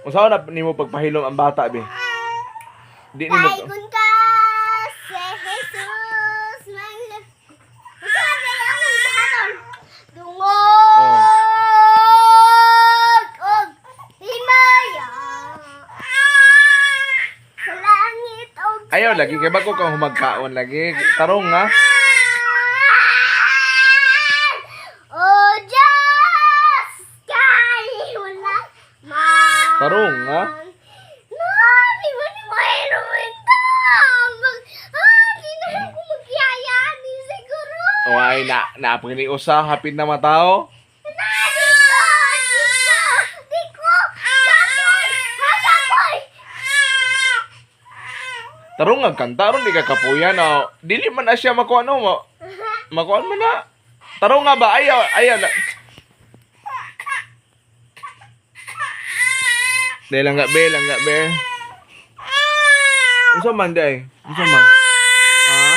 Unsa na nimo pagpahilom ang bata be? Di nimo Paigon ka sa Jesus. Unsa man kay akong buhaton? Dungog og himaya sa langit og Ayaw lagi kay bago kang humagkaon lagi. Tarong nga. O Diyos, kay wala man. Tarong nga. Nani mo ni Mahilo ito. Ah, di na ako magyaya ni siguro. O ay na naapang ni usa hapit na matao. Na, di ko, di ko, di ko. Kapoy, ha, kapoy. Tarong nga kanta ron di ka kapuya na dili man na siya makuha no mo. Makuha man na. Tarong nga ba ayaw ayaw na. Dahil lang be, lang be. Unsa man day? Unsa man? Ha?